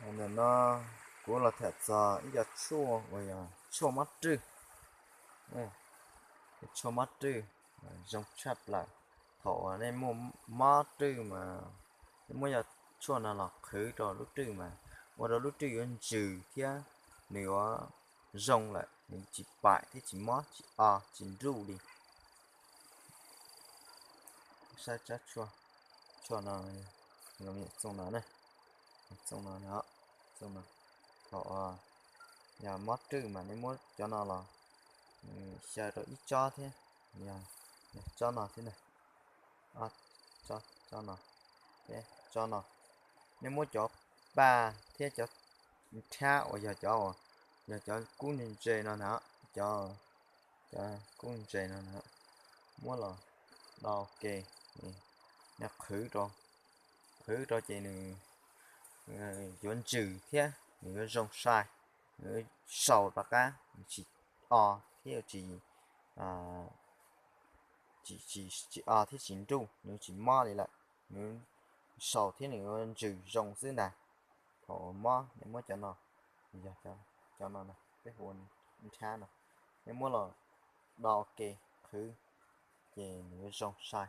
Ntawm no kuv los tham txog ib co tshuaj uas yog tshuaj mob rwj. Tshuaj mob rwj zoo tshaj plaws. Thaum uas nej muaj mob rwj mas nej muab cov tshuaj no los qhwv rau lub rwj mas ua rau lub rwj yuav ntsws thiab nws yuav zoo lawm, nws tsis paim thiab tsis mob tsis o tsis nruj li. Saib tsab tshuaj, tshuaj no, txooj no, txooj no, txooj no. Thaum yog mob rwj mas nej muab cov no los xyaw rau ib tsob thiab, yog tsob no thiab na, tsob no, tsob no. Nej muab cov pa thiab cov nrhab uas yog cov, yog cov kub ntse ntse no na, cov, cov kub ntse no na, muab los do ke, qhwv rau, qhwv rau ces nws yuav ntsws thiab nws yuav zoo sai, nws yuav sau rov qab, nws tsis o thiab tsis, tsis, tsis o thiab tsis nruj, nws tsis mob li lawm, nws sau thiab nws yuav ntsws zoo xwb ntag. Thaum mob nej muab cov no, yog cov no, peb hu ua nrhab no, nej muab los do ke qhwv ces nws yuav zoo sai.